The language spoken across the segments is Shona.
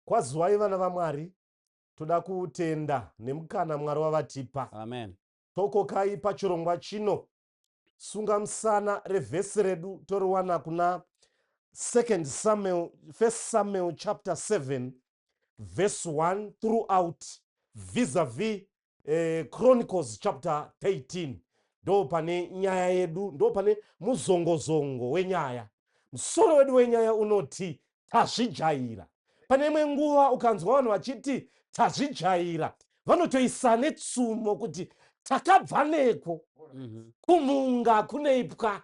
Kwaziwai vana vaMwari, toda kutenda nemukana Mwari wavatipa. Amen. Tokokai pachirongwa chino. Sunga musana revhesi redu toriwana kuna 2 Samuel, 1 Samuel chapter 7 verse 1 throughout vis-a-vis Chronicles chapter 13. Ndo pane nyaya yedu, ndo pane muzongozongo wenyaya. Musoro wedu wenyaya unoti tazvijaira. Pane imwe nguva ukanzwa vanhu vachiti tazvijaira, vanotoisa netsumo kuti takabva neko kumunga kuneipwa.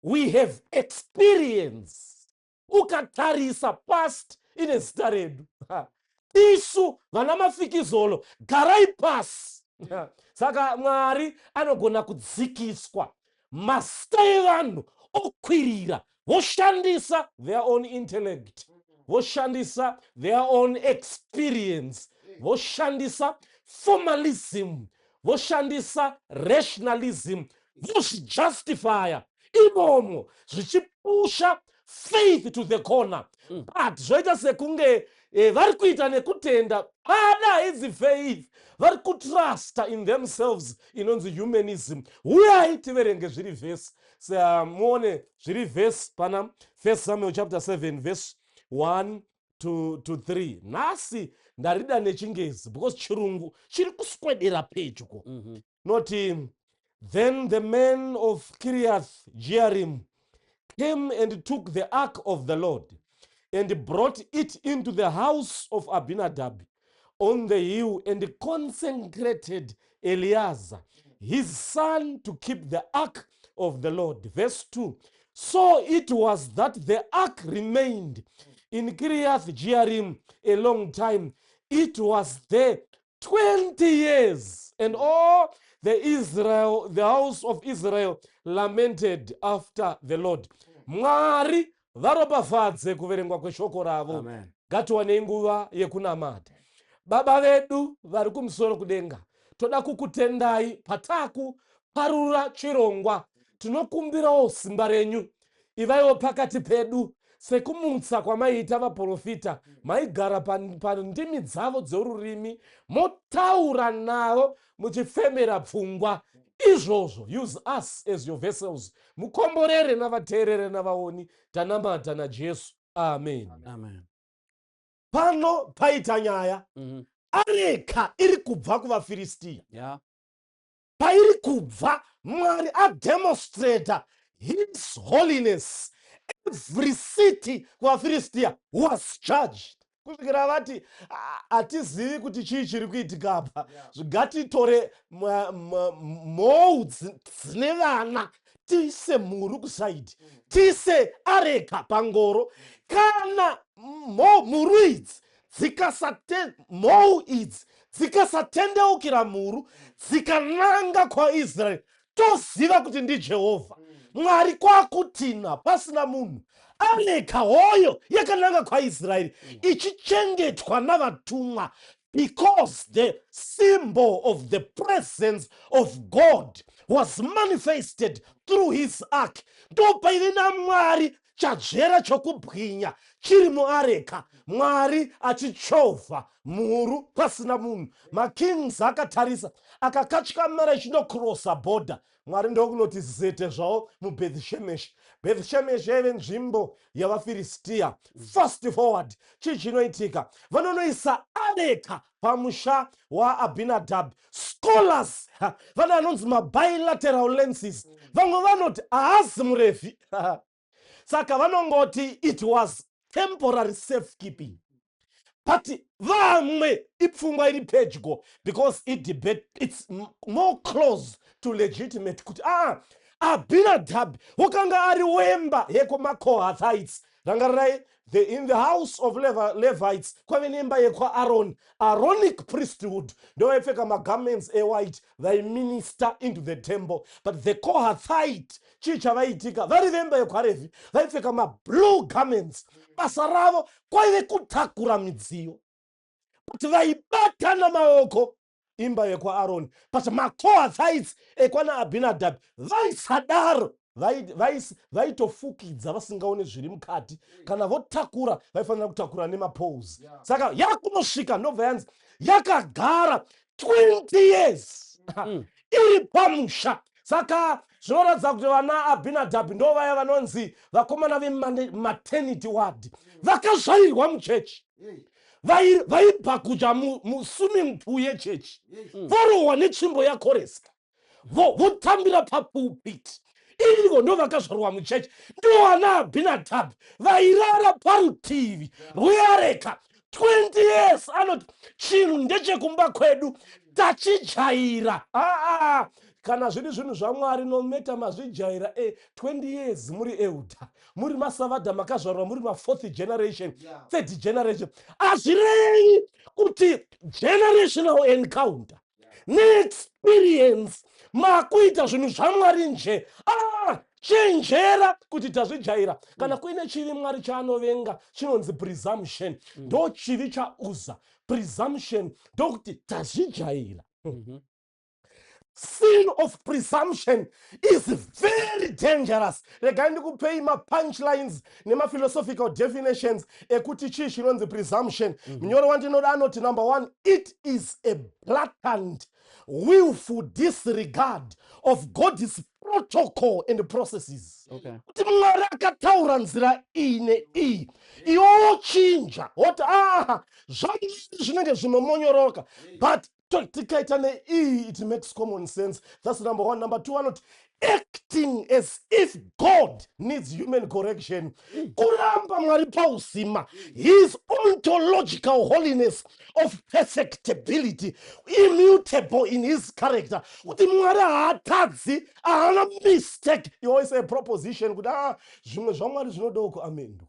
We have experience. Ukatarisa past ine zita redu. Isu vana mafikizolo, garai pasi. Saka Mwari anogona kudzikiswa, mazita evanhu okwirira, voshandisa their own intellect, voshandisa their own experience, voshandisa formalism, voshandisa rationalism, vozvijustifya imomo, zvichipusha faith to the corner. But zvoita sekunge vari kuita nekutenda. Pada idzi faith, vari kutrusta in themselves, inonzi humanism. Uyai tiverenge zviri vhesi, muone zviri vhesi pana 1 Samuel chapter 7 verse 1 to 3. Nhasi ndarida nechingezi because chirungu chiri kuswedera pedyo. Noti, "Then the men of Kiriath Jearim came and took the ark of the Lord and brought it into the house of Abinadab on the hill and consecrated Eleazar his son to keep the ark of the Lord." Verse 2: "So it was that the ark remained in Kiriath Jearim a long time. It was there 20 years, and all the Israel, the house of Israel, lamented after the Lord." Mwari varopafadze kuverengwa kweshoko ravo. Amen. Ngatiwanei nguva yekunamata. Baba vedu vari kumusoro kudenga, toda kukutendai patakuparura chirongwa. Tinokumbirawo simba renyu, ivaiwo pakati pedu sekumutsa kwamaiita vaprofita. Maigara pandimi dzavo dzorurimi, motaura navo muchifemera pfungwa. Izvozvo, use us as your vessels. Mukomborere navateerere navaoni. Tanamata naJesu, amen. Amen. Pano paita nyaya. Areka iri kubva kuvaFiristiya. Pairi kubva, Mwari ademonstrata his holiness. Every city kuvaFiristiya was judged kusvikira vati, "Ah, hatizivi kuti chii chiri kuitika apa. Ngatitore mhou dzine vana, tiise mhuru kuside, tiise areka pangoro. Kana mhuru idzi dzikasate, mhou idzi dzikasatendeukira mhuru, dzikananga kwaIsraeri, toziva kuti ndiJehovha Mwari." Kwakutina pasina munhu, areka hoyo yakananga kwaIsraeri ichichengetwa navatumwa, because the symbol of the presence of God was manifested through his ark. Ndo paive naMwari, chadzvera chokubwinya chiri muareka, Mwari achichovha mhuru pasina munhu. Makings akatarisa, akakatyamara ichinokrosa bhodha. Mwari ndokunoti zete zvavo muBhethshemesh. Bhethshemesh yaive nzvimbo yavaFiristiya. Fast forward, chii chinoitika? Vanonoisa areka pamusha waAbhinadhabhi. Scholars vane anonzi mabilateral lenses. Vamwe vanoti haazi muRevhi, saka vanongoti it was temporary safekeeping, but vamwe ipfungwa iri pedyo because idebate, it's more close to legitimate kuti Abhinadhabhi wakanga ari wemba yekumaKohathites. Rangarirai, in the house of Levites kwave nemba yekwaAron, Aaronic priesthood, ndo vaipfeka magarments ewhite, vaiminister into the temple. But the Kohathite, chii chavaiitika? Vari vemba yekwaRevhi, vaipfeka mablue garments. Basa ravo kwaive kutakura midziyo, but vaibatana maoko imba yekwaAroni. But maKohathites ekwana Abhinadhabhi vaisadaro. Vaitofukidza vasingaone zviri mukati. Kana votakura, vaifanira kutakura nemapoles. Saka yakunosvika, ndobva yanzi yakagara 20 years iri pamusha. Saka zvinoratidza kuti vana Abhinadhabhi ndo vaya vanonzi vakomana vematernity ward, vakazvarirwa muchechi, vaibhakuja muswimming pool yechechi, vorohwa netsvimbo yakoreska, votambira papulpit. Ivo ndo vakazvarwa muchechi, ndo vana Abhinadhabhi vairara parutivi rweareka 20 years. Anoti chinhu ndechekumba kwedu, tachijaira. Aa, kana zviri zvinhu zvaMwari, no matter mazvijaira, 20 years muri elder, muri masavadha, makazvarwa muri mafourth generation, third generation, hazvirevi kuti generational encounter neexperience makuita zvinhu zvaMwari nje. Ah, chenjera kuti tazvijaira. Kana kuine chivi Mwari chaanovenga, chinonzi presumption. Ndo chivi chaUza, presumption, ndokuti tazvijaira. Sin of presumption is very dangerous. Regai ndikupei mapunchlines nemaphilosophical definitions ekuti chii chinonzi presumption. Munyoro wandinoda anoti, number one, it is a blatant willful disregard of God's protocol and processes. Kuti Mwari akataura nzira iyi neiyi, iwe wochinja, woti, "Ah, zvamwari zvinenge zvinomonyoroka, but tikaita neiyi, it makes common sense." That's number one. Number two, anoti acting as if God needs human correction, kuramba Mwari pauzima, his ontological holiness of perfectibility, immutable in his character, kuti Mwari haatadzi, haana mistake. You always a proposition kuti, ah, zvimwe zvaMwari zvinodawo kuamendwa.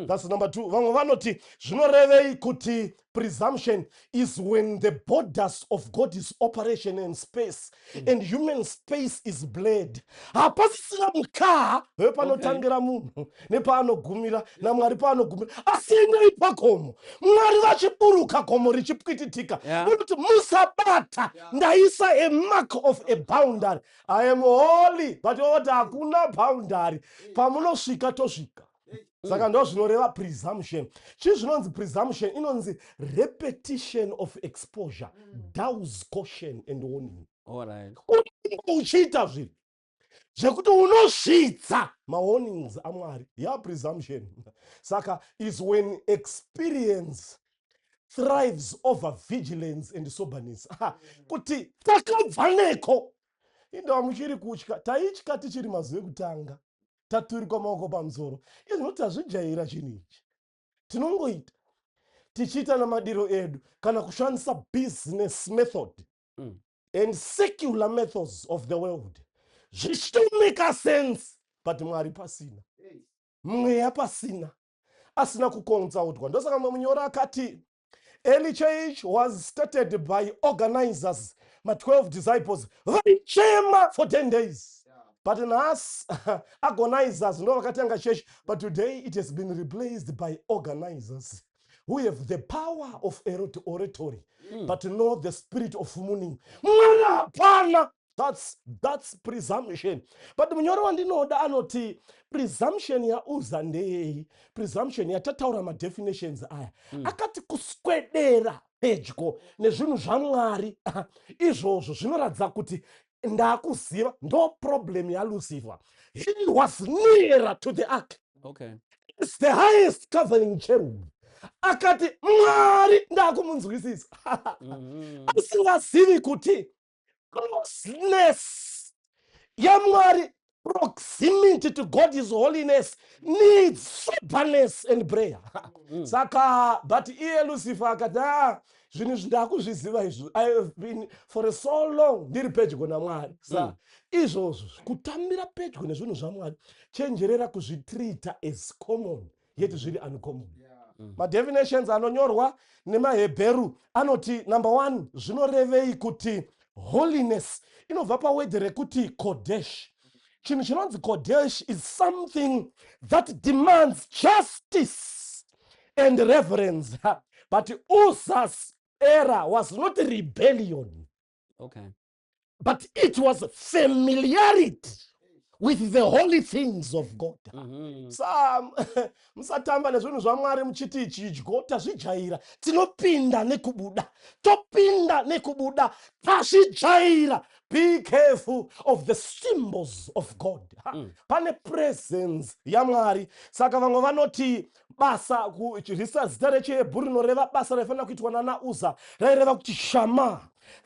That's number two. Vamwe vanoti zvinorevei kuti presumption is when the borders of God's operation and space and human space is blurred. Hapasisina mukaha wepanotangira munhu nepaanogumira, naMwari paanogumira. Asi endei pagomo, Mwari vachiburuka, gomo richipwititika, unoti, "Musabata, ndaisa a mark of a boundary. I am holy." But oti hakuna boundary, pamunosvika tosvika. Saka ndo zvinoreva presumption. Chii zvinonzi presumption? Inonzi repetition of exposure dulls caution and warning. Unenge uchiita zvinhu zvekuti unosvitsa mawarnings aMwari, ya presumption. Saka is when experience thrives over vigilance and soberness. Ah, kuti takabva neko, indawa muchiri kutya. Taitya tichiri mazuva ekutanga, taturikwa maoko pamusoro. Izvino tazvijaira chinhu ichi, tinongoita tichiita namadiro edu, kana kushandisa business method and secular methods of the world, zvichitomeka sense, but Mwari pasina, mweya pasina, asina kukonzautwa. Ndosaka mumwe munyori akati early church was started by organizers, ma12 disciples vaichema for 10 days, but nhasi organizers ndo vakatanga church, but today it has been replaced by organizers who have the power of oratory but not the spirit of mourning. Mwana hapana. That's presumption. But munyori wandinoda anoti presumption yaUza ndeyei? Presumption yatataura, madefinitions aya, akati kuswedera pedyo nezvinhu zvaMwari, izvozvo zvinoratidza kuti ndakuziva. Ndo problem yaLucifer. He was nearer to the ark. It's the highest covering cherub. Akati Mwari ndakumunzwisisa, asingazivi kuti closeness yaMwari, proximity to God is holiness, needs soberness and prayer. Saka but iye Lucifer akati, "A, zvinhu izvi ndakuzviziva izvi. I have been for so long ndiri pedyo naMwari." Sa izvozvo kutambira pedyo nezvinhu zvaMwari, chenjerera kuzvitreata as common, yet zviri uncommon. Madefinitions anonyorwa nemaHebheru anoti, number one, zvinorevei kuti holiness? Inobva pawedhi rekuti kodesh. Chinhu chinonzi kodesh is something that demands justice and reverence, but Uza's error was not rebellion, but it was familiarity. with the holy things of God. Sa musatamba nezvinhu zvaMwari muchiti chidyo tazvijaira. Tinopinda nekubuda, topinda nekubuda, tazvijaira. Be careful of the symbols of God. Pane presence yaMwari. Saka vamwe vanoti basa risa zita rechiHebhuru rinoreva basa raifanira kuitwa nana Uza raireva kuti shama.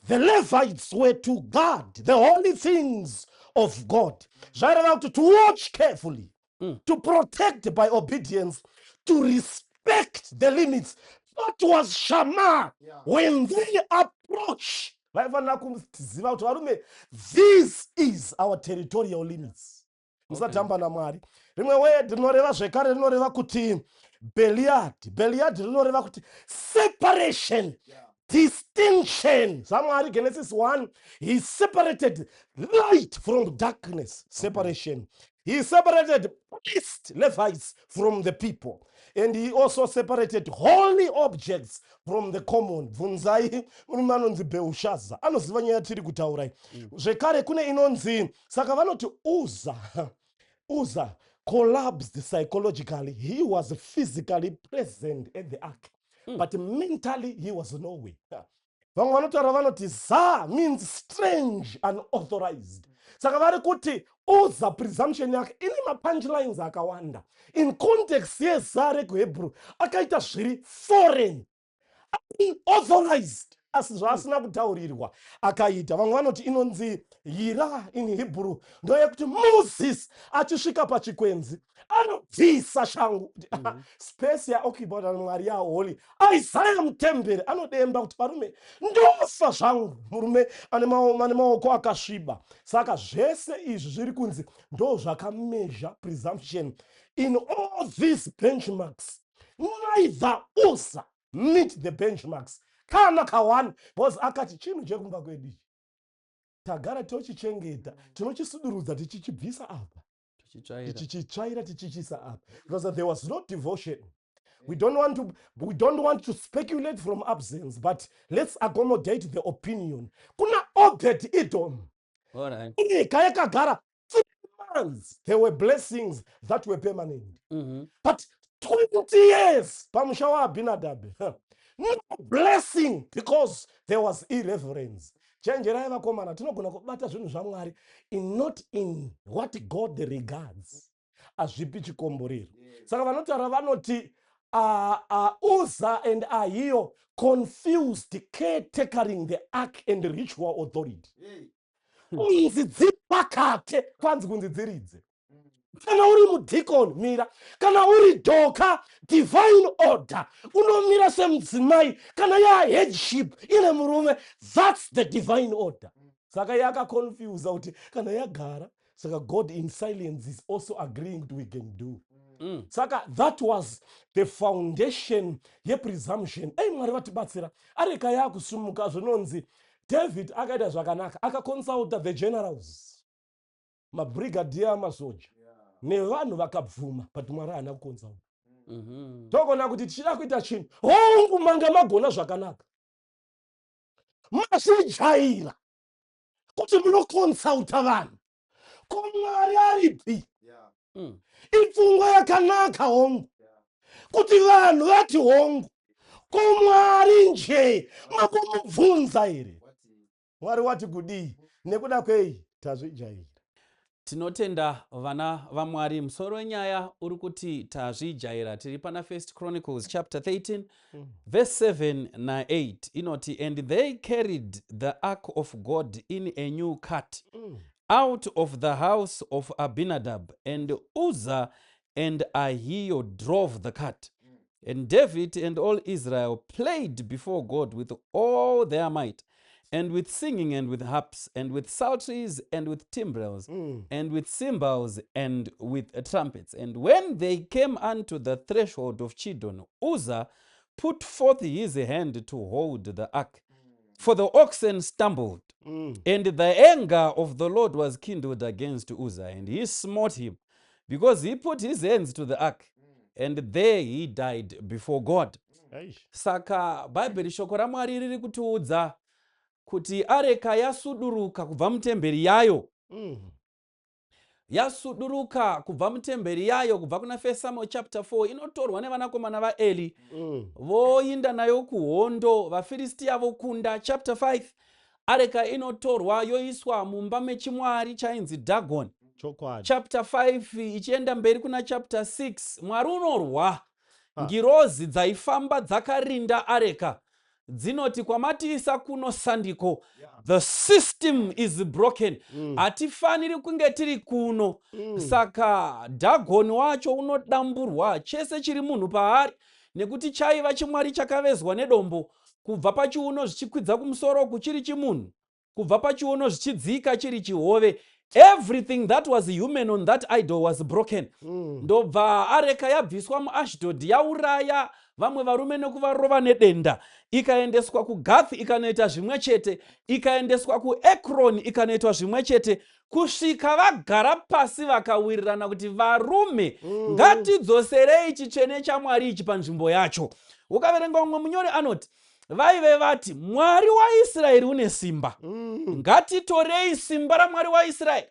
The Levites were to guard the holy things of God. Zvaireva kuti to watch carefully, to protect by obedience, to respect the limits. That was shama. When they approach, vaifanira kuziva kuti varume, this is our territorial limits. Musatamba naMwari. Rimwe word rinoreva zvekare, rinoreva kuti beliad. Beliad rinoreva kuti separation, distinction. ZvaMwari, Genesis 1, he separated light from darkness, separation. He separated priest Levites from the people, and he also separated holy objects from the common. Bvunzai murume anonzi Bheushaza, anoziva nyaya yatiri kutaurai. Zvekare kune inonzi, saka vanoti Uza collapsed psychologically. He was physically present at the ark, but mentally he was nowhere. Vamwe vanotaura vanoti za means strange, unauthorized. Saka vari kuti Uza presumption yake ine mapunchlines akawanda. In context yeza rekuHebrew, akaita zviri foreign, unauthorized, asi zvaasina kutaurirwa akaita. Vamwe vanoti inonzi yira in Hebrew ndoyekuti Moses achisvika pachikwenzi anobvisa shangu. Space yaoccupied naMwari yaholy. Isaya mutemberi anodemba kuti varume, ndofa zvangu, murume ane maoko akasviba. Saka zvese izvi zviri kunzi ndo zvakameasure presumption. In all these benchmarks, neither Uza meet the benchmarks kana ka1, because akati chinhu chekumba kwedu ichi tagara tochichengeta, tinochisudurudza tichichibvisa apa, tichitsvaira, tichichitsvaira, tichichisa apa, because there was no devotion. We don't want to speculate from absence, but let's accommodate the opinion. Kuna Obed Edom, nyika yakagara 3 months, there were blessings that were permanent, but 20 years pamusha waAbinadab, no blessing, because there was irreverence. Chenjerai vakomana, tinogona kubata zvinhu zvaMwari in not in what God regards. Hazvipi chikomborero. Saka vanotaura vanoti Uza and Ahio confused caretakering the ark and ritual authority. Kunzi dzipakate, kwanzi kunzi dziridze. Kana uri mudhikoni, mira. Kana uri dhoka, divine order, unomira semudzimai. Kana yaheadship ine murume, that's the divine order. Saka yakaconfusa kuti kana yagara, saka God in silence is also agreeing kuti we can do. Saka that was the foundation yepresumption. Ei, Mwari vatibatsira. Areka yakusumuka, zvinonzi David akaita zvakanaka, akaconsulta the generals, mabrigadier amasoja nevanhu, vakabvuma, but Mwari haana kuconsulta. Togona kuti tichida kuita chinhu, hongu, manga magona zvakanaka, mazvijaira kuti munoconsulta vanhu, ko Mwari aripi? Ipfungwa yakanaka, hongu, kuti vanhu vati hongu, ko Mwari nje makumubvunza here? Mwari wati kudii? Nekuda kwei? Tazvijaira. Tinotenda, vana vaMwari. Musoro wenyaya uri kuti tazvijaira. Tiri pana First Chronicles chapter 13, verse 7 na8. Inoti, "And they carried the ark of God in a new cart out of the house of Abinadab, and Uzzah and Ahio drove the cart. And David and all Israel played before God with all their might, and with singing and with harps and with psalteries and with timbrels and with cymbals and with trumpets. And when they came unto the threshold of Chidon, Uzzah put forth his hand to hold the ark, for the oxen stumbled. And the anger of the Lord was kindled against Uzzah, and he smote him, because he put his hands to the ark, and there he died before God." Eish. Saka Bhaibheri, shoko raMwari riri kutiudza kuti areka yasuduruka kubva mutemberi yayo. Yasuduruka kubva mutemberi yayo, kubva kuna 1 Samuel chapter 4, inotorwa nevanakomana vaEli, voinda nayo kuhondo, vaFiristiya vokunda. Chapter 5, areka inotorwa yoiswa mumba mechimwari chainzi Dagon. Chapter 5 ichienda mberi kuna chapter 6, Mwari unorwa. Ngirozi dzaifamba dzakarinda areka dzinoti, "Kwamatiisa kuno sandiko. The system is broken. Hatifaniri kunge tiri kuno." Saka Dhagoni wacho unodamburwa, chese chiri munhu paari, nekuti chaiva chimwari chakavezwa nedombo, kubva pachiuno zvichikwidza kumusoro kuchiri chimunhu, kubva pachiuno zvichidzika chiri chihove. Everything that was human on that idol was broken. Ndobva areka yabviswa muAshdod, yauraya vamwe varume nekuvarova nedenda, ikaendeswa kuGathi, ikanoita zvimwe chete, ikaendeswa kuEkron, ikanoitwa zvimwe chete, kusvika vagara pasi vakawirirana kuti, "Varume, ngatidzoserei chitsvene chaMwari ichi panzvimbo yacho." Ukaverenga umwe munyori anoti vaive vati, "Mwari waIsraeri une simba. Ngatitorei simba raMwari waIsraeri,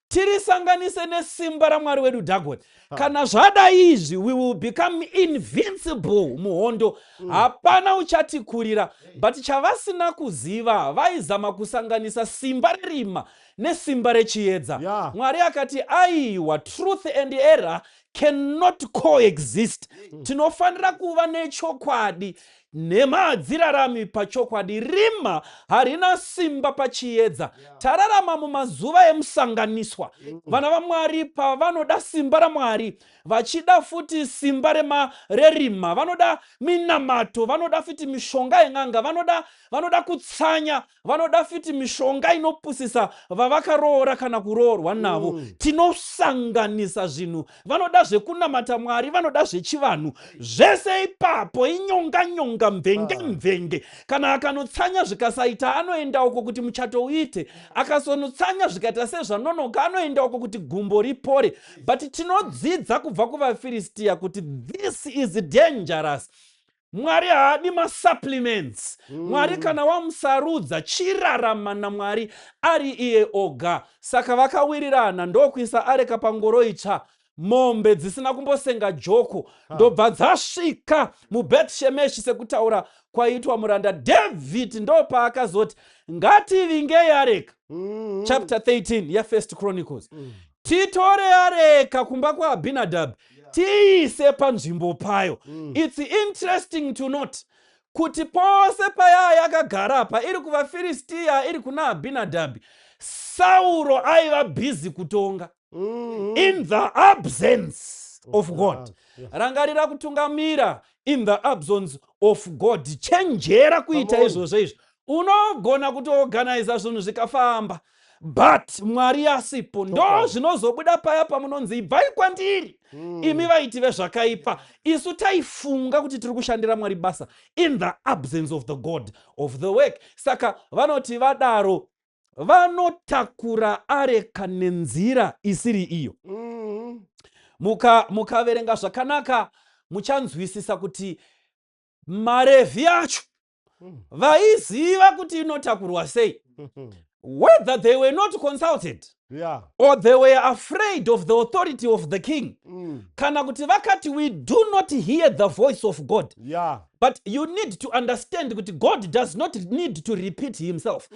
tirisanganise nesimba raMwari wedu Dhagoni. Kana zvadai izvi, we will become invincible muhondo. Hapana uchatikurira." But chavasina kuziva, vaizama kusanganisa simba rerima nesimba rechiedza. Mwari akati, "Aiwa, truth and error cannot coexist. Tinofanira kuva nechokwadi, nhema hadzirarami pachokwadi, rima harina simba pachiedza." Tararama mumazuva emusanganiswa. Vana vaMwari pavanoda simba raMwari, vachida futi simba rerima, vanoda minamato, vanoda futi mishonga yen'anga, vanoda kutsanya, vanoda futi mishonga inopusisa vavakaroora kana kuroorwa navo. Tinosanganisa zvinhu. Vanoda zvekunamata Mwari, vanoda zvechivanhu, zvese ipapo inyonga nyonga, mvenge mvenge. Kana akanotsanya zvikasaita, anoenda uko kuti muchato uite. Akasonotsanya zvikaita sezvanonoka, anoenda uko kuti gumbo ripore. But tinodzidza kubva kuvaFiristiya kuti this is dangerous. Mwari haadi masupplements. Mwari kana wamusarudza, chirarama naMwari ari iye oga. Saka vakawirirana, ndokuisa areka pangoro itsva, mombe dzisina kumbosenga joko, ndobva dzasvika muBeth-Shemeshi sekutaura kwaitwa muranda David. Ndopaakazoti, "Ngativingei areka." Chapter 13 yaFirst Chronicles. Titore areka kumba kwaAbhinadhabhi, tiise panzvimbo payo. It's interesting to note kuti pose paya yakagara apa, iri kuvaFiristiya, iri kuna Abhinadhabhi, Sauro aiva busy kutonga in the absence of God. Rangarira, kutungamira in the absence of God, chenjera kuita Come on. izvozvo. Izvo unogona kutoorganiza zvinhu zvikafamba, but Mwari asipo, ndo zvinozobuda paya pamunonzi, "Ibvai kwandiri, imi vaiti vezvakaipa." Isu taifunga kuti tiri kushandira Mwari basa in the absence of the God of the work. Saka vanoti vadaro, vanotakura areka nenzira isiri iyo. Mukaverenga zvakanaka, muchanzwisisa kuti maRevhi acho vaiziva kuti inotakurwa sei, whether they were not consulted or they were afraid of the authority of the king, kana kuti vakati, "We do not hear the voice of God." But you need to understand kuti God does not need to repeat himself.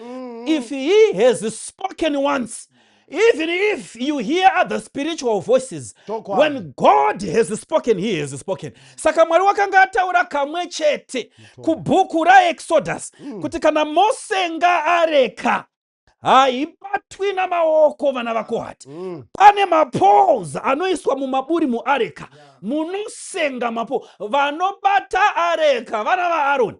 If he has spoken once, even if you hear other spiritual voices, Chokwadi. when God has spoken, he has spoken. Saka Mwari wakanga ataura kamwe chete kubhuku raExodus kuti kana mosenga areka, haibatwi namaoko, vana vaKohati. Pane mapoles anoiswa mumaburi muareka, munosenga mapo. Vanobata areka vana vaAroni.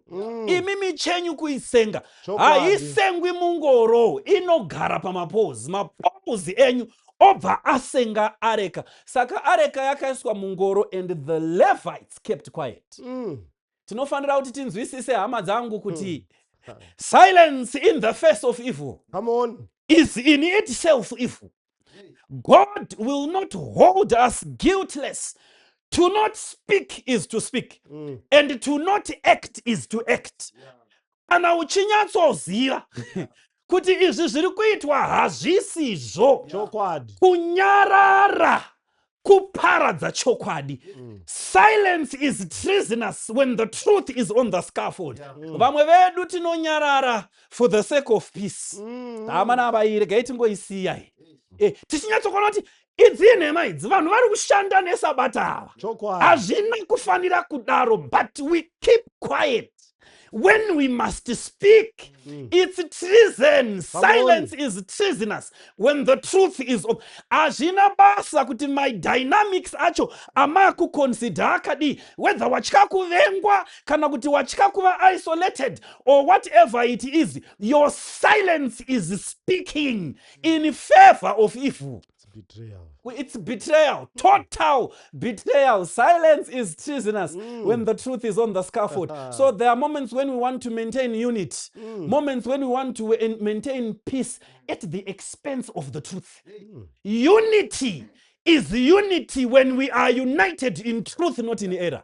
Imi michenyu kuisenga. Chokwadi. Haisengwi mungoro, inogara pamapoles. Mapoles enyu obva asenga areka. Saka areka yakaiswa mungoro and the Levites kept quiet. Tinofanira kuti tinzwisise, hama dzangu, kuti silence in the face of evil Come on. is in itself evil. God will not hold us guiltless. To not speak is to speak, and to not act is to act. Kana uchinyatsoziva Kuti izvi zviri kuitwa hazvisizvo. Chokwadi. Kunyarara kuparadza chokwadi. Silence is treasonous when the truth is on the scaffold. Vamwe vedu tinonyarara for the sake of peace. Hama navayi, regai tingoisiya iyi. Tichinyatsokuona kuti idzi inhema idzi, vanhu vari kushanda nesabata ava. Chokwadi. Hazvina kufanira kudaro, but we keep quiet when we must speak. It's treason. Silence is treasonous when the truth is on. Hazvina basa kuti my dynamics acho amakuconsider akadii, whether watya kuvengwa kana kuti watya kuva isolated or whatever it is, your silence is speaking in favor of evil. It's betrayal. It's betrayal, total betrayal. Silence is treasonous when the truth is on the scaffold. So there are moments when we want to maintain unity, moments when we want to maintain peace at the expense of the truth. Unity is unity when we are united in truth, not in error.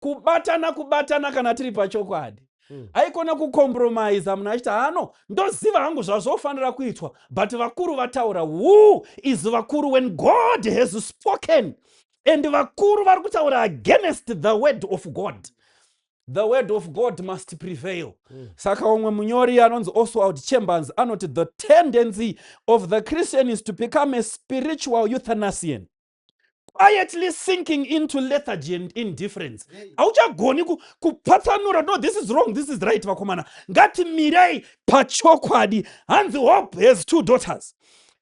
Kubatana, kubatana kana tiri pachokwadi. Haikona kucompromisa munhu achiti, "Hano ndoziva hangu zvazvofanira kuitwa, but vakuru vataura." Who is vakuru when God has spoken and vakuru vari kutaura against the word of God? The word of God must prevail. Saka umwe munyori anonzi Oswald Chambers anoti, "The tendency of the Christian is to become a spiritual euthanasian, quietly sinking into lethargy and indifference." Hauchagoni kupatsanura, "No, this is wrong, this is right." Vakomana, ngatimirei pachokwadi. Hanzi hope has two daughters,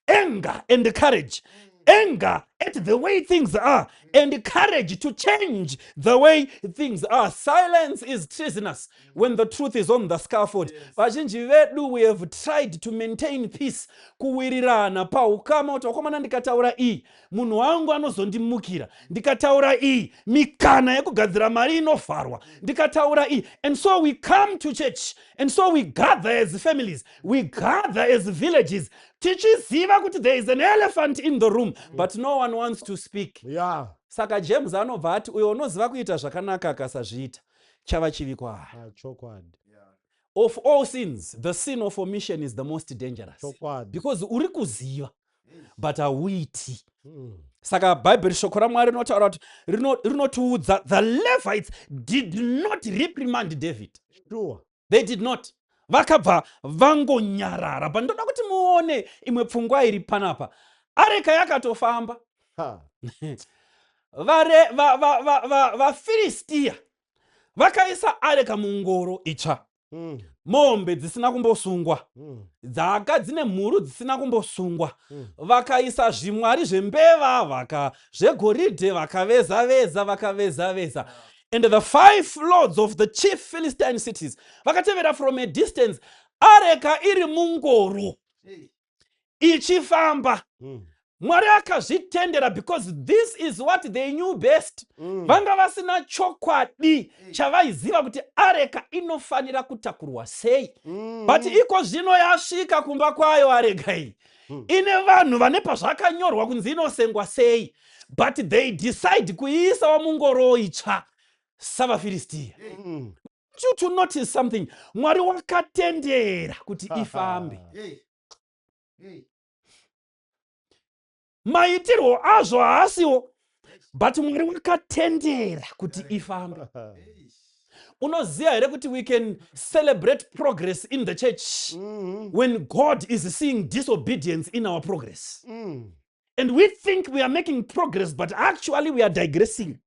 anger and courage. Anger at the way things are and courage to change the way things are. Silence is treasonous when the truth is on the scaffold. Vazhinji vedu, we have tried to maintain peace, kuwirirana paukama, kuti vakomana, ndikataura iyi munhu wangu anozondimukira, ndikataura iyi mikana yekugadzira mari inovharwa, ndikataura iyi. And so we come to church and so we gather as families, we gather as villages, tichiziva kuti there is an elephant in the room, but no one wants to speak. Saka James anobva ati, uyo unoziva kuita zvakanaka akasazviita, chava chivi kwaari. Ah, chokwadi. Of all sins, the sin of omission is the most dangerous. Because uri kuziva but hauiti. Saka Bhaibheri, shoko raMwari rinotaura kuti rinotiudza, the Levites did not reprimand David. They did not. Vakabva vangonyarara. But ndoda kuti muone imwe pfungwa iri panapa. Areka yakatofamba. VaFiristiya vakaisa areka mungoro itsva, mombe dzisina kumbosungwa, dzaka dzine mhuru dzisina kumbosungwa. Vakaisa zvimwari zvembeva, vaka zvegoridhe, vakaveza veza, vakaveza veza. And the five lords of the chief Philistine cities vakatevera from a distance, areka iri mungoro ichifamba. Mwari akazvitendera because this is what they knew best. Vanga vasina chokwadi chavaiziva kuti areka inofanira kutakurwa sei. But iko zvino yasvika kumba kwayo areka iyi, ine vanhu vane pazvakanyorwa kunzi inosengwa sei, but they decide kuiisawo mungoro itsva savaFiristiya. You to notice something: Mwari wakatendera kuti ifambe. Maitirwo azvo haasiwo, but Mwari wakatendera kuti ifambe. Unoziva here kuti we can celebrate progress in the church when God is seeing disobedience in our progress? And we think we are making progress, but actually we are digressing.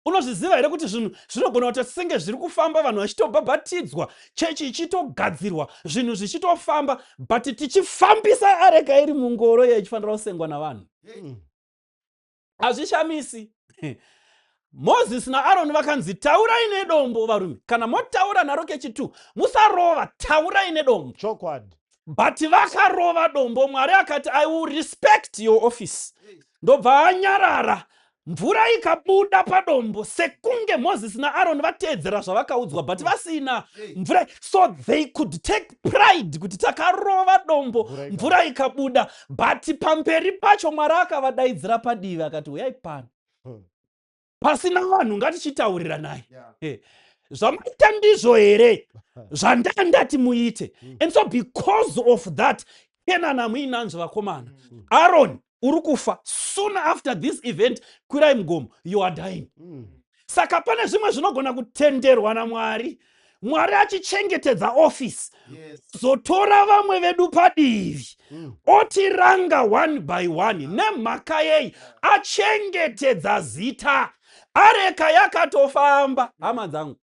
Unozviziva here kuti zvinhu zvinogona kuti senge zviri kufamba, vanhu vachitobhabhatidzwa, chechi ichitogadzirwa, zvinhu zvichitofamba, but tichifambisa areka iri mungoro iyo ichifanira kusengwa navanhu? Hazvishamisi Mozisi naAroni vakanzi, "Taurai nedombo, varume. Kana motaura naro kechi2, musarova, taurai nedombo." But vakarova dombo. Mwari akati, "I will respect your office." Ndobva anyarara, mvura ikabuda padombo, sekunge Mozisi naAroni vateedzera zvavakaudzwa, but vasina mvura. So they could take pride kuti takarova dombo, Mvura mvura ikabuda. But pamberi pacho Mwari akavadaidzira padivi akati, "Uyai pano pasina vanhu, ngatichitaurira naye." Zvamaita ndizvo here zvandandati muite? And so because of that, Kenani hamuinanzvo vakomana. Aaron, uri kufa soon after this event. Kwirai mugomo, you are dying. Saka pane zvimwe zvinogona kutenderwa naMwari, Mwari achichengetedza ofisi, zotora vamwe vedu padivi, otiranga one by one. Nemhaka yei? Achengetedza zita. Areka yakatofamba, hama dzangu.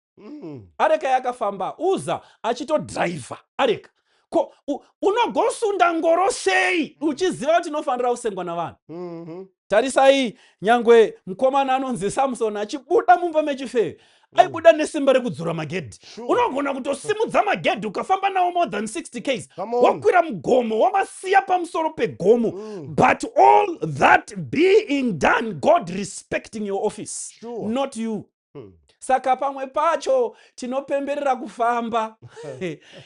Areka yakafamba, Uza achitodhiraivha areka. Ko unogosunda ngoro sei uchiziva kuti inofanira kusengwa navanhu? Tarisai, nyangwe mukomana anonzi Samson achibuda mumba mechifeve, aibuda nesimba rekudzura magedhi. Unogona kutosimudza magedhi ukafamba nawo more than 60 ks, Come on. wakwira mugomo, wamasiya pamusoro pegomo. But all that being done, God respecting your office, not you. Saka pamwe pacho tinopemberera kufamba,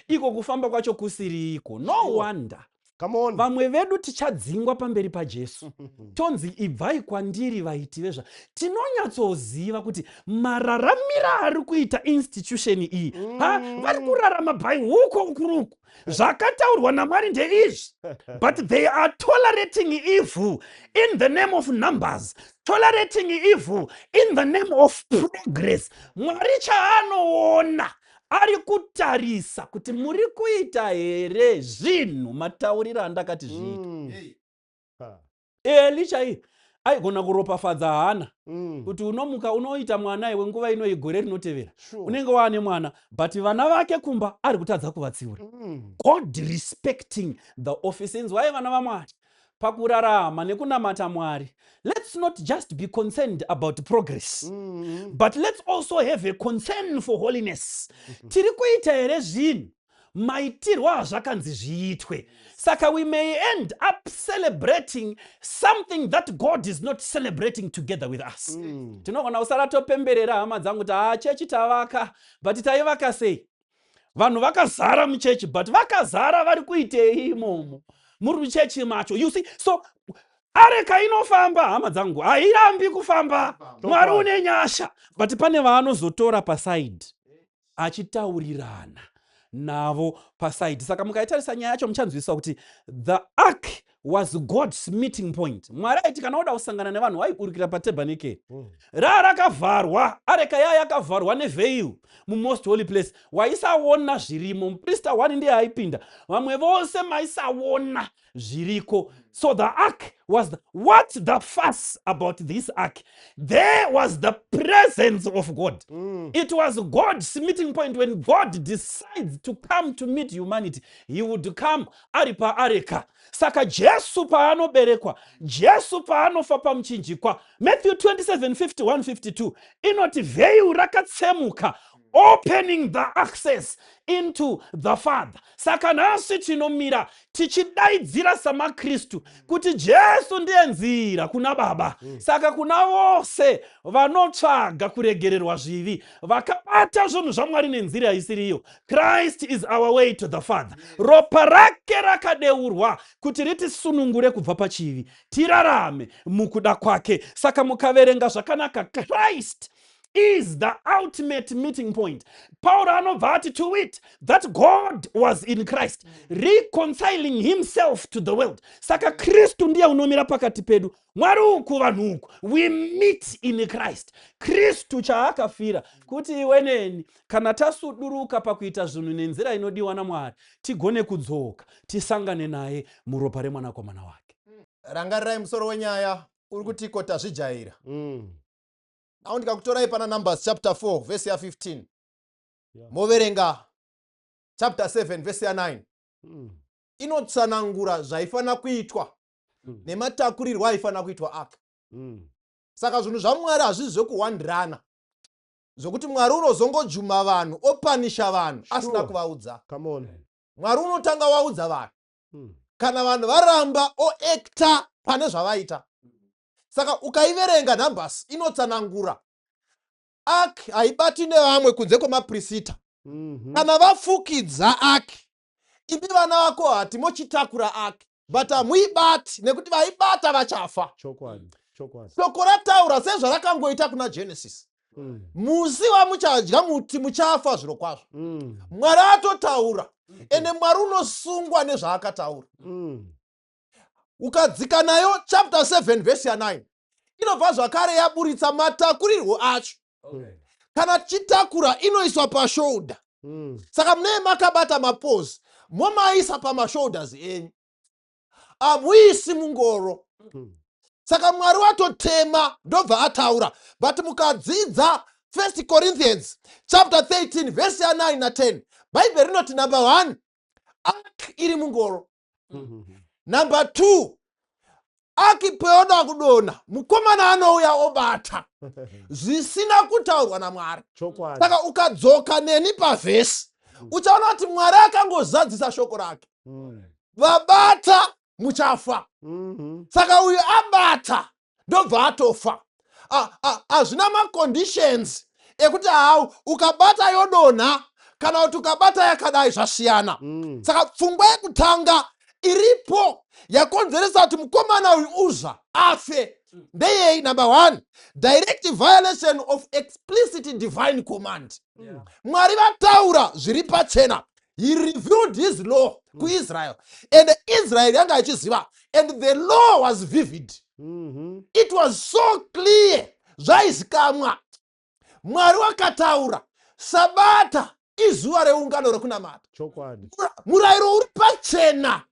iko kufamba kwacho kusiri iko. No wonder Come on. vamwe vedu tichadzingwa pamberi paJesu, tonzi, "Ibvai kwandiri, vaiti vezva." Tinonyatsoziva kuti mararamiro ari kuita institution iyi, ha, vari kurarama by hook or crook. Zvakataurwa naMwari ndeizvi, but they are tolerating evil in the name of numbers, tolerating evil in the name of progress. Mwari chaanoona, ari kutarisa kuti muri kuita here zvinhu matauriro andakati zviitwe. Ha. Eli chaiye aigona kuropafadza Hana kuti unomuka unoita mwana iwe nguva ino igore rinotevera, unenge waane mwana, but vana vake kumba ari kutadza kuvatsiura. God respecting the office. Inzwai, vana vaMwari, pakurarama nekunamata Mwari, let's not just be concerned about progress, but let's also have a concern for holiness. Tiri kuita here zvinhu maitirwo azvakanzi zviitwe? Saka we may end up celebrating something that God is not celebrating together with us. Tinogona kusara topemberera, hama dzangu, kuti haa, chechi tavaka, but taivaka sei? Vanhu vakazara muchechi, but vakazara vari kuitei imomo muri muchechi macho? You see? So areka inofamba, hama dzangu, hairambi kufamba. Mwari une nyasha, but pane vaanozotora paside achitaurirana navo paside. Saka mukaitarisa nyaya yacho, muchanzwisisa kuti the ark was God's meeting point. Mwari aiti kana oda kusangana nevanhu, waiburukira patebhanekeri. Raa rakavharwa, areka yaa yakavharwa neveil mumost holy place, waisaona zvirimo. Muprista one ndiye aipinda, vamwe vose maisaona zviriko. So the ark was what's the fuss about this ark? There was the presence of God. It was God's meeting point. When God decides to come to meet humanity, he would come ari paareka. Saka Jesu paanoberekwa, Jesu paanofa pamuchinjikwa, Matthew 27 51 52 inoti veil rakatsemuka, opening the access into the Father. Saka nhasi tinomira tichidaidzira samaKristu kuti Jesu ndiye nzira kuna Baba. Saka kuna vose vanotsvaga kuregererwa zvivi, vakabata zvinhu zvaMwari nenzira isiriyo, Christ is our way to the Father. Ropa rake rakadeurwa kuti ritisunungure kubva pachivi, tirarame mukuda kwake. Saka mukaverenga zvakanaka, Christ is the ultimate meeting point. Pauro anobva ati, "To wit that God was in Christ reconciling himself to the world." Saka Kristu ndiye unomira pakati pedu, Mwari uku, vanhu uku. We meet in Christ. Kristu chaakafira kuti iwe neni, kana tasuduruka pakuita zvinhu nenzira inodiwa naMwari, tigone kudzoka tisangane naye muropa remwanakomana wake. Rangarirai, musoro wenyaya uri kuti ko tazvijaira. Now ndikakutorai pana Numbers chapter 4 vhesi ya15, moverenga chapter 7 vhesi ya9, inotsanangura zvaifanira kuitwa nematakurirwo aifanira kuitwa ark. Saka zvinhu zvaMwari hazvisi zvekuhwandirana, zvokuti Mwari unozongojuma vanhu, opanisha vanhu asina kuvaudza. Come on. Mwari unotanga waudza vanhu. Kana vanhu varamba, oacta pane zvavaita. Saka ukaiverenga Numbers, inotsanangura ark haibati nevamwe kunze kwemaprisita. Kana vafukidza ark, imi vana vako hati mochitakura ark, but hamuibati nekuti vaibata vachafa. Chokwadi, chokwadi. Shoko rataura sezvarakangoita kuna Genesis. Musi wamuchadya muti muchafa zviro kwazvo. Mwari atotaura, ende Mwari unosungwa nezvaakataura. Ukadzika nayo chapter 7 vhesi ya9, inobva zvakare yaburitsa matakurirwo acho. Kana tichitakura, inoiswa pashoulder. Saka munee makabata mapoles, momaisa pamashoulders enyu, hamuisi mungoro. Saka Mwari watotema, ndobva ataura. But mukadzidza 1 Corinthians chapter 13 vhesi ya9 na10, Bhaibheri rinoti, number 1, ark iri mungoro. Number 2, ark peoda kudonha, mukomana anouya obata zvisina kutaurwa naMwari. Saka ukadzoka neni pavhesi, uchaona kuti Mwari akangozadzisa shoko rake. Vabata muchafa. Saka uyu abata, ndobva atofa. Hazvina maconditions ekuti hau ukabata yodonha kana kuti ukabata yakadai zvasiyana. Saka pfungwa yekutanga iripo yakonzeresa kuti mukomana uyu Uza afe ndeyei? Number one, direct violation of explicit divine command. Mwari vataura zviri pachena. He revealed his law kuIsrael, and Israel yanga ichiziva, and the law was vivid. It was so clear, zvaizikamwa. Mwari wakataura Sabata izuva reungano rekunamata. Murayiro uri pachena,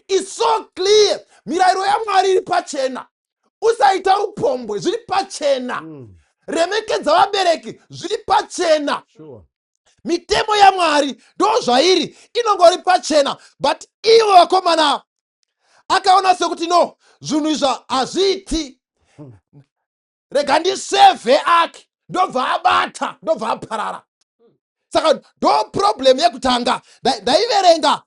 is so clear. Mirayiro yaMwari iri pachena. Usaita upombwe, zviri pachena. Remekedza vabereki, zviri pachena. Mitemo yaMwari ndo zvairi, inongori pachena. But ivo vakomana akaona sekuti no, zvinhu izvo hazviiti, rega ndisevhe ark, ndobva abata, ndobva aparara. Saka ndo problem yekutanga. Ndaiverenga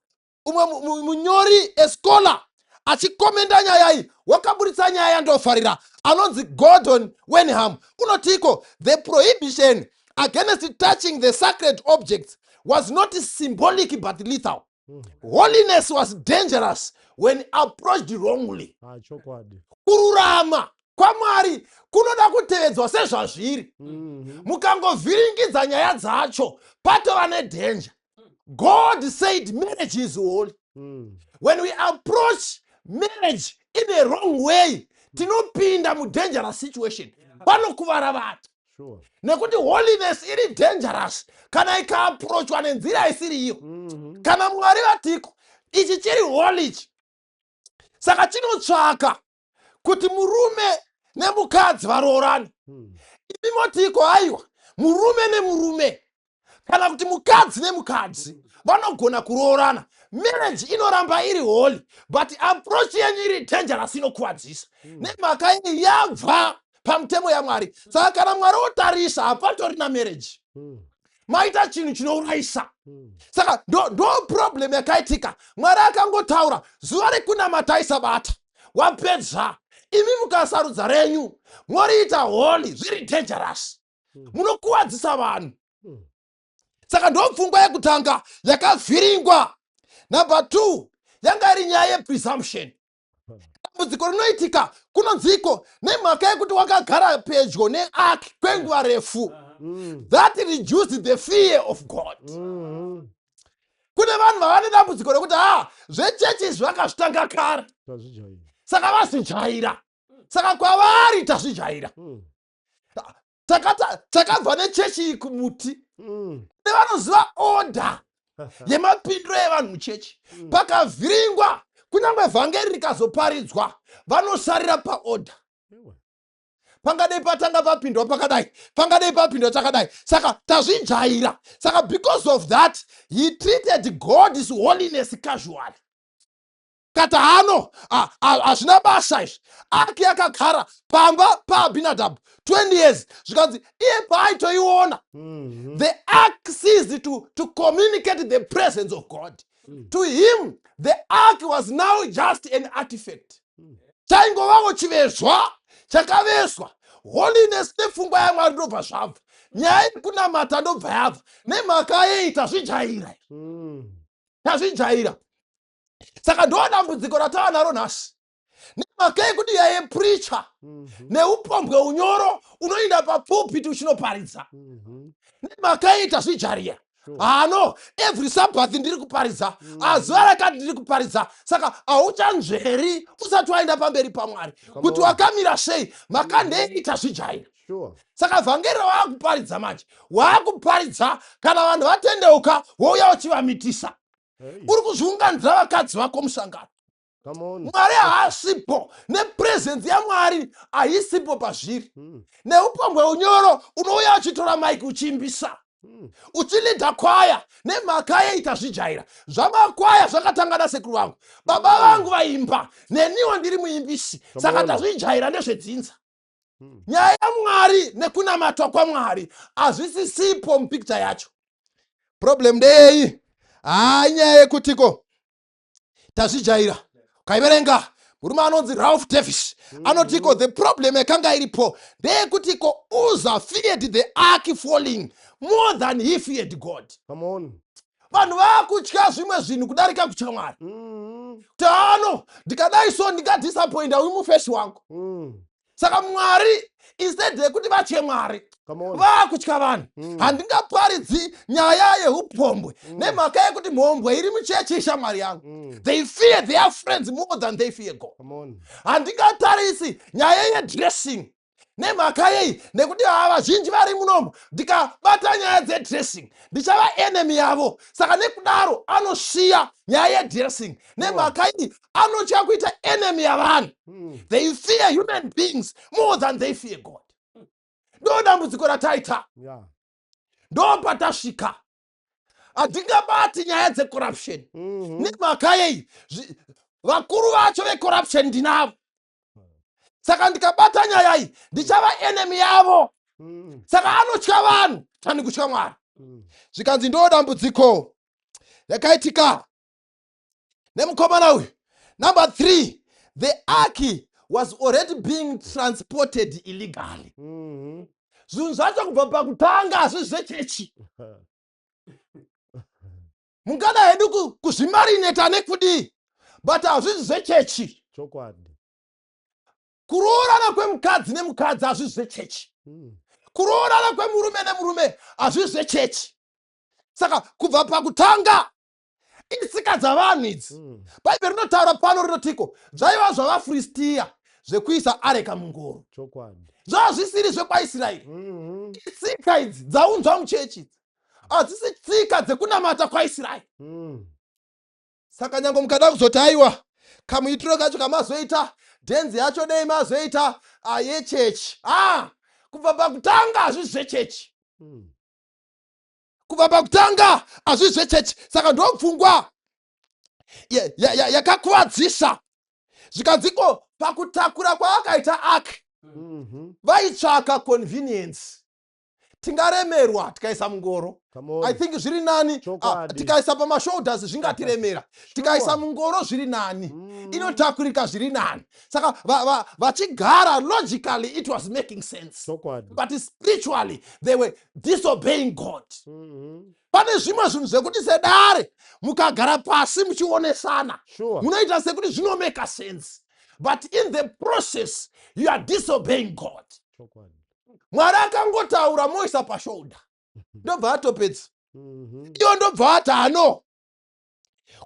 umwe munyori, a scholar, achikomenda nyaya iyi, wakaburitsa nyaya yandofarira, anonzi Gordon Wenham. Unotiko, "The prohibition against touching the sacred objects was not symbolic but lethal. Holiness was dangerous when approached wrongly." Ah, chokwadi. Kururama kwaMwari kunoda kutevedzwa sezvazviri. Mukangovhiringidza nyaya dzacho, patova nedanger. God said marriage is holy. When we approach marriage in a wrong way, tinopinda mudangerous situation, panokuvara vanhu. Nekuti holiness iri dangerous kana ikaapproachwa nenzira isiri iyo. Kana Mwari vatiko ichi chiri holy ichi, saka chinotsvaka kuti murume nemukadzi varoorane. Imi motiko aiwa, murume nemurume kana kuti mukadzi nemukadzi vanogona kuroorana, marriage inoramba iri holy, but approach yenyu iri dangerous, inokuvadzisa. Nemhaka iyi yabva pamutemo yaMwari. Saka kana Mwari otarisa, hapatorina marriage. Maita chinhu chinourayisa. Saka ndo problem yakaitika. Mwari akangotaura zuva rekunamata isabata, wapedza. Imi mukasarudza renyu, moriita holy, zviri dangerous. Munokuwadzisa vanhu. Saka ndo pfungwa yekutanga yakavhiringwa. Number two, yanga iri nyaya yepresumption. Dambudziko rinoitika kunonziko, nemhaka yekuti wakagara pedyo neark kwenguva refu, that reduced the fear of God. Kune vanhu vava nedambudziko rekuti ha, zvechechi izvi vakazvitanga kare. Tazvijaira. Saka vazvijaira, saka kwavari tazvijaira. Takabva nechechi iyi kumuti. Nevanoziva order yemapindiro evanhu muchechi, pakavhiringwa, kunyange vhangeri rikazoparidzwa, vanosarira paorder. Pangadai patanga papindwa pakadai, pangadai papindwa chakadai. Saka tazvijaira. Saka because of that, he treated God's holiness casually, kati hano hazvina basa izvi. Ark yakagara pamba paAbinadab 20 years, zvikanzi iye paaitoiona, the ark ceased to communicate the presence of God. To him, the ark was now just an artifact. Chaingovawo chivezwa chakavezwa. Holiness nepfungwa yaMwari ndobva zvabva, nyaya yekunamata ndobva yabva. Nemhaka yei? Tazvijaira. Tazvijaira. Saka ndo dambudziko ratava naro nhasi. Nemhaka yekuti yaye preacher neupombwe unyoro unoenda papulpit uchinoparidza. Nemhaka yei tazvijaria? Hano every Sabbath ndiri kuparidza, azuva rakati ndiri kuparidza. Saka hauchanzveri usati waenda pamberi paMwari kuti wakamira sei. Makandei tazvijaira. Saka vhangeri rawaakuparidza manje, waakuparidza kana vanhu vatendeuka, wouya uchivamitisa. Uri kuzviunganidzira vakadzi vako musangano. Mwari haasipo, nepresence yaMwari haisipo pazviri. Neupombwe unyoro unouya uchitora maiki uchiimbisa, uchileada kwaya. Nemhaka yeita zvijaira zvamakwaya zvakatanga nasekuru vangu, baba vangu vaimba, neniwo ndiri muimbisi. Saka tazvijaira, ndezvedzinza. Nyaya yaMwari nekunamatwa kwaMwari hazvisisipo mupicture yacho. Problem ndeyei? Haa, inyaya yekutiko tazvijaira. Ukaiverenga, murume anonzi Ralph Davis anotiko the problem yakanga iripo ndeyekutiko Uza feared the ark falling more than he feared God. Come on. Vanhu vaakutya zvimwe zvinhu kudarika kutya Mwari. Kuti ano ndikadai so ndingadisappointa uyu mufesi wangu. Saka Mwari, instead yekuti vatye Mwari, Come on. vaakutya vanhu. Handingaparidzi nyaya yeupombwe nemhaka yekuti mhombwe iri muchechi ishamwari yangu. They fear their friends more than they fear God. Come on. Handingatarisi nyaya yedressing. Nemhaka yei? Nekuti ava vazhinji vari munomu, ndikabata nyaya dzedressing ndichava enemy yavo. Saka nekudaro anosiya nyaya yedressing. Nemhaka iyi anotya kuita enemy yavanhu. They fear human beings more than they fear God. Ndo dambudziko rataita. Ndo patasvika. Handingabati nyaya dzecorruption. Nemhaka yei? Vakuru vacho vecorruption ndinavo. Saka ndikabata nyaya iyi ndichava enemy yavo. Saka anotya vanhu tani kutya Mwari. Zvikanzi ndo dambudziko yakaitika nemukomana uyu. Number three, the ark was already being transported illegally. Zvinhu zvacho kubva pakutanga hazvisi zvechechi. Mungada hedu kuzvimarineta nekudii, but hazvisi zvechechi. Kuroorana kwemukadzi nemukadzi hazvisi zvechechi. Kuroorana kwemurume nemurume hazvisi zvechechi. Saka kubva pakutanga itsika dzavanhu idzi. Bhaibheri rinotaura pano, rinotiko zvaiva zvavaFiristiya zvekuisa areka mungoro. Zvava zvisiri zvekwaIsraeri. Itsika idzi dzaunzwa muchechi idzi hadzisi tsika dzekunamata kwaIsraeri. Saka nyange mukada kuzoti aiwa, kamuitiro kacho kamazoita, dhenzi yacho dei mazoita yechechi, kubva pakutanga hazvisi zvechechi. Kubva pakutanga hazvisi zvechechi. Saka ndopfungwa yakakuvadzisa. Zvikanziko pakutakura kwaakaita ark, vaitsvaka convenience. Tingaremerwa tikaisa mungoro. Come on. I think zviri nani tikaisa pamashoulders zvingatiremera, tikaisa mungoro zviri nani, inotakurika zviri nani. Saka vachigara logically it was making sense, but spiritually they were disobeying God. Pane zvimwe zvinhu zvekuti sedare mukagara pasi muchionesana, munoita sekuti zvinomake sense, but in the process you are disobeying God. Mwari akangotaura moisa pashoulder, ndobva atopedza. Iyo ndobva ati ano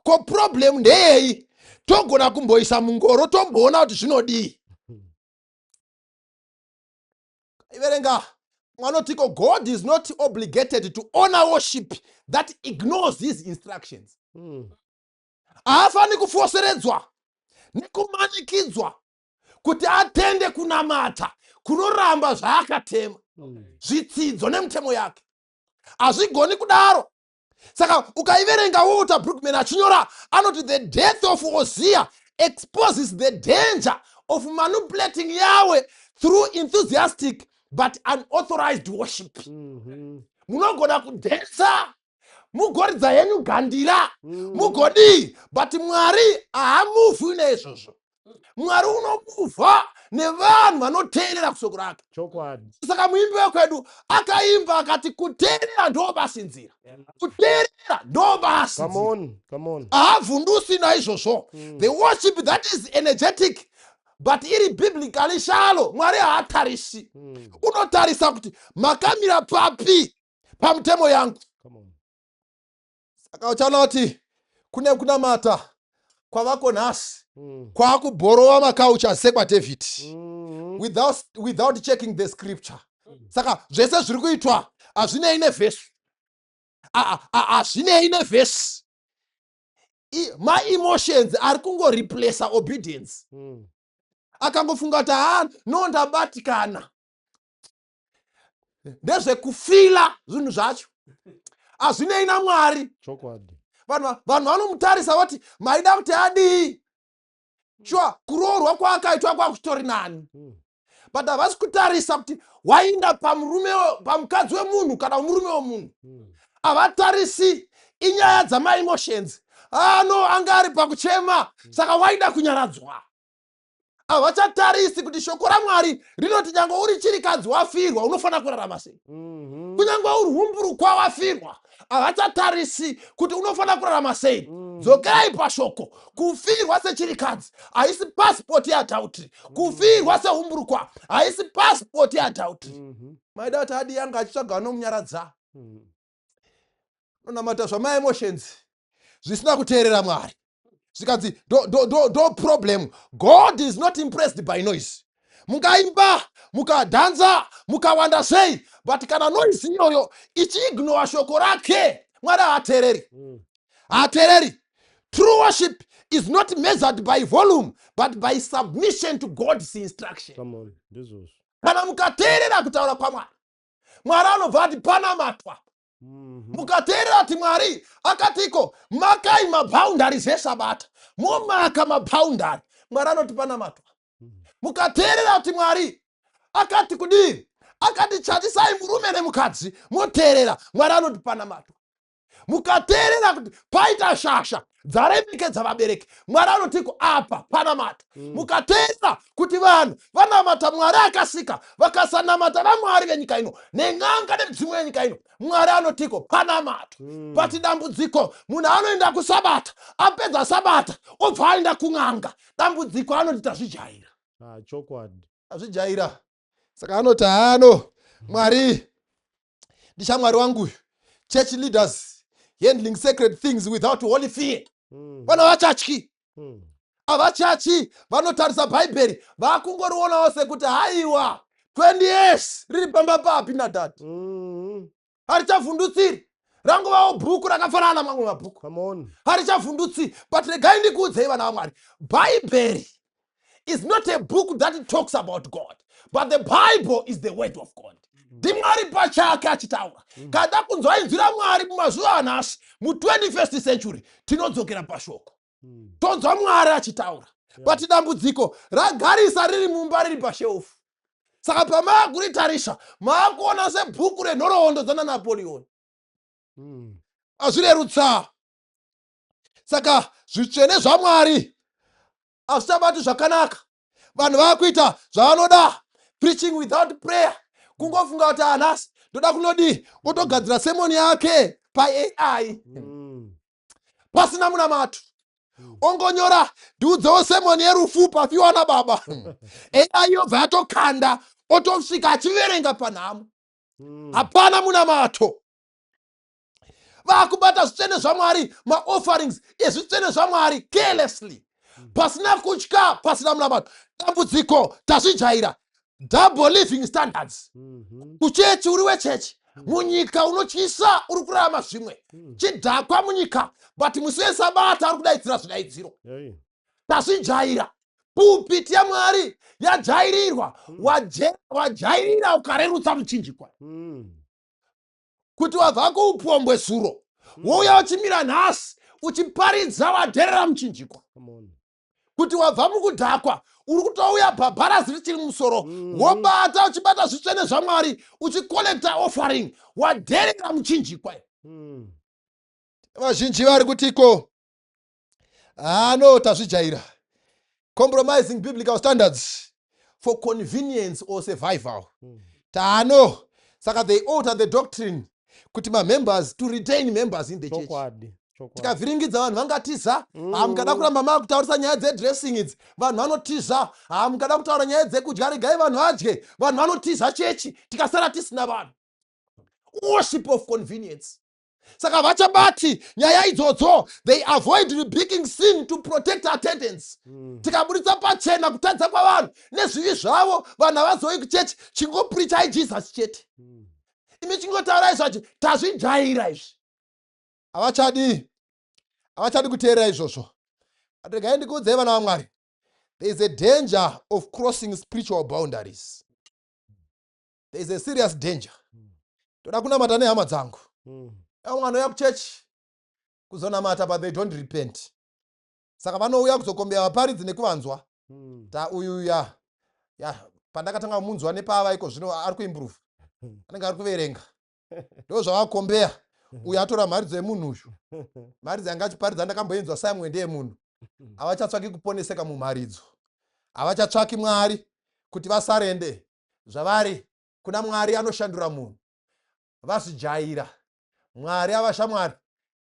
ko problem ndeyei? Togona kumboisa mungoro tomboona kuti zvinodii. Iverenga mwanotiko God is not obligated to honor worship that ignores his instructions. Haafani kufoseredzwa nekumanikidzwa kuti atende kunamata kunoramba zvaakatema, zvitsidzo nemutemo yake. Hazvigoni kudaro. Saka ukaiverenga, Walter Brookman achinyora anoti the death of Hosea exposes the danger of manipulating Yahweh through enthusiastic but unauthorized worship. Munogona kudhensa, mugoridza henyu gandira, mugodii, but Mwari haamuvhi neizvozvo. Mwari unomuvha nevanhu vanoteerera kushoko rake. Saka muimbi wekwedu akaimba akati kuteerera ndo basi nzira, kuteerera ndo basi Come nzira. on. Come on. Haavhundusi naizvozvo. The worship that is energetic But iri biblically shallow, Mwari haatarisi. Unotarisa kuti makamira papi pamutemo yangu. Come on. Saka uchaona kuti kune kunamata kwavako nhasi kwakubhorowa maculture sekwaDavid without checking the scripture. Saka zvese zviri kuitwa hazvinei nevhesi. Hazvinei nevhesi. Maemotions ari kungoreplaca obedience. Akangofunga kuti, "Ha, no, ndabatikana." Ndezvekufila zvinhu zvacho, hazvinei naMwari. Vanhu vanomutarisa voti, "Maida kuti adii?" Sure, kuroorwa kwaakaitwa kwakuchitori nani. But havasi kutarisa kuti wainda pamurume, pamukadzi wemunhu kana murume wemunhu. Havatarisi, inyaya dzamaemotions. Ano anga ari pakuchema, saka waida kunyaradzwa. Havachatarisi kuti shoko raMwari rinoti nyange uri chirikadzi wafirwa, unofanira kurarama sei. Kunyange uri humburukwa wafirwa, havachatarisi kuti unofanira kurarama sei. Dzokerai pashoko. Kufirwa sechirikadzi haisi pasipoti yeadultery. Kufirwa sehumburukwa haisi pasipoti yeadultery. Maida kuti adi yanga achitsvaga vanomunyaradza. Unonamata zvamaemotions zvisina kuteerera Mwari. Zvikanzi ndo problem. God is not impressed by noise. Mungaimba, mukadhanza, mukawanda sei, but kana noise iyoyo ichiignora shoko rake, Mwari haateereri. Haateereri. True worship is not measured by volume but by submission to God's instruction. Come on, ndizvozvo. Kana mukateerera kutaura kwaMwari, Mwari anobva ati panamatwa. Mukateerera kuti Mwari akatiko, "Makai maboundaries esabata," momaka maboundary, Mwari anoti panamatwa. Mukateerera kuti Mwari akati kudii, akati chatisai murume nemukadzi, moteerera, Mwari anoti panamatwa. Mukateerera kuti paita shasha dzaremekedza vabereki, Mwari anotiko apa panamatwa. Mukateerera kuti vanhu vanamata Mwari akasika, vakasanamata vamwari venyika ino nen'anga nemidzimu yenyika ino, Mwari anotiko panamatwa. But dambudziko, munhu anoenda kusabata, apedza sabata obva aenda kun'anga. Dambudziko, anoti tazvijaira. Ah, chokwadi. Azvijaira. Saka anoti, "Hano, Mwari ndishamwari wangu uyu." Church leaders handling sacred things without holy fear. Vana vachatyi. Havachatyi. Vanotarisa Bhaibheri, vakungorionawo sekuti haiwa, 20 years riri pamba papi nadhadhi. Harichavhundutsiri, rangovawo bhuku rakafanana namamwe mabhuku. Come on. Harichavhundutsi. But regai ndikuudzei, vana vaMwari, Bhaibheri is not a book that talks about God, but the Bible is the word of God. NdiMwari pachake achitaura. Kada kunzwa inzwi raMwari mumazuva anhasi, mu21st century, tinodzokera pashoko. Tonzwa Mwari achitaura. But dambudziko, ragarisa riri mumba, riri pashelf. Saka pamaakuritarisa, maakuona sebhuku renhoroondo dzanaNapoleon. Azvirerutsa. Saka zvitsvene zvaMwari hazvichabati zvakanaka. Vanhu vaakuita zvavanoda, preaching without prayer. Kungofunga kuti anhasi ndoda kunodii, otogadzira sermon yake paAI pasina munamato. Ongonyora, "Ndiudzewo sermon yerufu pafiwa nababa." AI yobva yatokanda, otosvika achiverenga panhamo. Hapana munamato. Vaakubata zvitsvene zvaMwari, maofferings ezvitsvene zvaMwari, carelessly, pasina kutya, pasina munamato. Dambudziko, tazvijaira. Double living standards. Kuchechi uri wechechi, munyika unotyisa, uri kurarama zvimwe. Chidhakwa munyika, but musi wesabata ari kudaidzira zvidaidziro. Hey. Tazvijaira. Pulpit yaMwari yajairirwa. Wajairira, ukarerutsa muchinjikwa. Kuti wabva kuupombwe zuro, wouya uchimira nhasi uchiparidza, wadherera muchinjikwa. Come on. Kuti wabva mukudhakwa, uri kutouya bhabharazi richiri mumusoro, wobata, uchibata zvitsvene zvaMwari, uchicollecta offering, wadherera muchinjikwa. Vazhinji vari kutiko, hano, tazvijaira. Compromising biblical standards for convenience or survival. Tano saka they alter the doctrine kuti mamembers, to retain members in the church. Chokwadi. Tikavhiringidza vanhu vangatiza. Ha, mukada kuramba maakutaurisa nyaya dzedressing idzi, vanhu vanotiza. Ha, mukada kutaura nyaya dzekudya, regai vanhu vadye, vanhu vanotiza chechi, tikasara tisina vanhu. Worship of convenience. Saka vachabati nyaya idzodzo. They avoid rebuking sin to protect attendance. Tikaburitsa pachena kutadza kwavanhu nezvivi zvavo, vanhu havazoi kuchechi. Chingopreachai Jesus chete. Imi chingotaurai zvachi, tazvijaira izvi. Havachadi, havachadi kuteerera izvozvo. Regai ndikuudzei, vana vaMwari, there is a danger of crossing spiritual boundaries. There is a serious danger. Toda kunamata nehama dzangu. Vamwe vanouya kuchechi kuzonamata, but they don't repent. Saka vanouya kuzokombeya vaparidzi nekuvanzwa. Ta uyu ya pandakatanga kumunzwa nepaava iko zvino ari kuimprove, anenge ari kuverenga, ndo zvavakombeya. Uyu atora mharidzo yemunhu uyu, mharidzo yanga achiparidza ndakamboinzwa Samuel ndeyemunhu. Havachatsvaki kuponeseka mumharidzo, havachatsvaki Mwari kuti vasarende zvavari kuna Mwari anoshandura munhu. Vazvijaira Mwari ava shamwari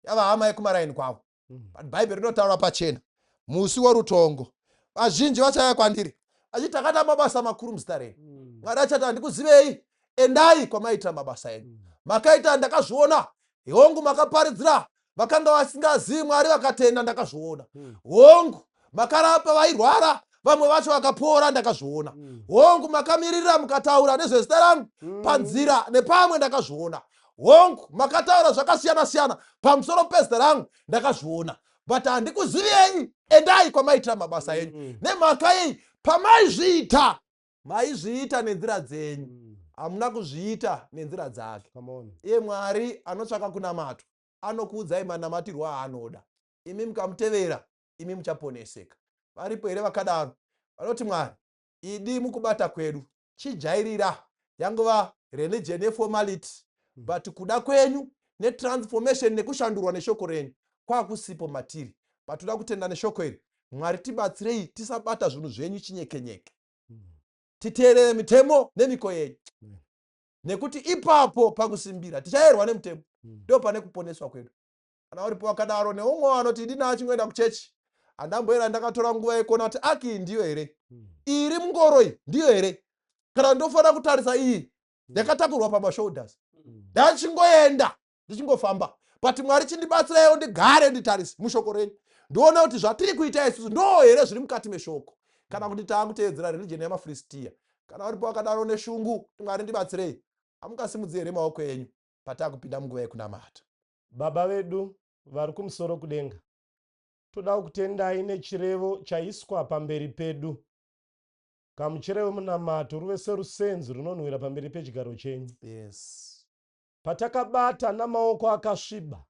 yava hama yekumaraini kwavo. But Bhaibheri rinotaura pachena, musi worutongo vazhinji vachauya kwandiri achiti, "Takaita mabasa makuru muzita renyu." Mwari achati, "Handikuzivei, endai kwamaitira mabasa enyu. Makaita, ndakazviona. Hongu, makaparidzira vakanga vasingazivi Mwari vakatenda, ndakazviona. Hongu, makarapa vairwara, vamwe vacho vakapora, ndakazviona. Hongu, makamirira mukataura nezvezita rangu panzira nepamwe, ndakazviona. Hongu, makataura zvakasiyana-siyana pamusoro pezita rangu, ndakazviona. But handikuzivei, endai kwamaitira mabasa enyu." Nemhaka yei? Pamaizviita, maizviita nenzira dzenyu, hamuna kuzviita nenzira dzake. Come on. Iye Mwari anotsvaka kunamatwa anokuudzai manamatirwo aanoda. Imi mukamutevera, imi muchaponeseka. Varipo here vakadaro vanoti, "Mwari, idi mukubata kwedu chijairira, yangova religion yeformality, but kuda kwenyu netransformation nekushandurwa neshoko renyu kwakusipo matiri. Patoda kutenda neshoko iri, Mwari tibatsirei tisabata zvinhu zvenyu chinyekenyeke, titeerere mitemo nemiko yenyu, nekuti ipapo pakusimbira tichayerwa nemutemo, ndo pane kuponeswa kwedu." Kana uripo wakadaro neumwe anoti, "Idina achingoenda kuchechi, handamboera ndakatora nguva yekuona kuti aki ndiyo here, iri mungoro iyi ndiyo here, kana ndofanira kutarisa iyi yakatakurwa pamashoulders. Ndachingoenda, ndichingofamba, but Mwari chindibatsiraiwo ndigare nditarise mushoko renyu, ndione kuti zvatiri kuita isusu ndo here zviri mukati meshoko, kana kuti taakuteedzera religion yamaFiristiya." Kana uripo wakadaro neshungu kuti, "Mwari ndibatsirei," hamungasimudzi here maoko enyu pataakupinda munguva yekunamata? Baba vedu vari kumusoro kudenga, toda kutendai nechirevo chaiswa pamberi pedu. Kamuchirevo munamato ruve serusenzi runonhuhwira pamberi pechigaro chenyu. Patakabata namaoko akasviba,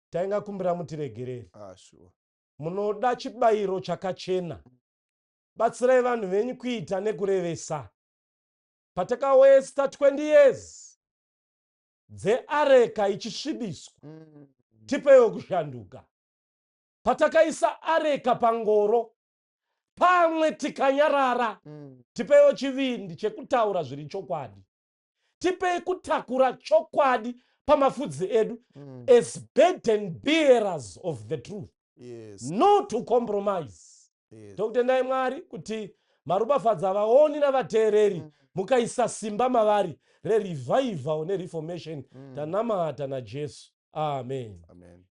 taingakumbira mutiregerere. Munoda chibayiro chakachena. Batsirai vanhu venyu kuita nekurevesa. Patakawesta 20 years dzeareka ichisvibiswa, tipeiwo kushanduka. Patakaisa areka pangoro pamwe tikanyarara, tipeiwo chivindi chekutaura zviri chokwadi. Tipei kutakura chokwadi pamafudzi edu as burden bearers of the truth, not to compromise. Tokutendai Mwari kuti maropafadza vaoni navateereri, mukaisa simba mavari rerevival nereformation. Tanamata naJesu, amen. Amen.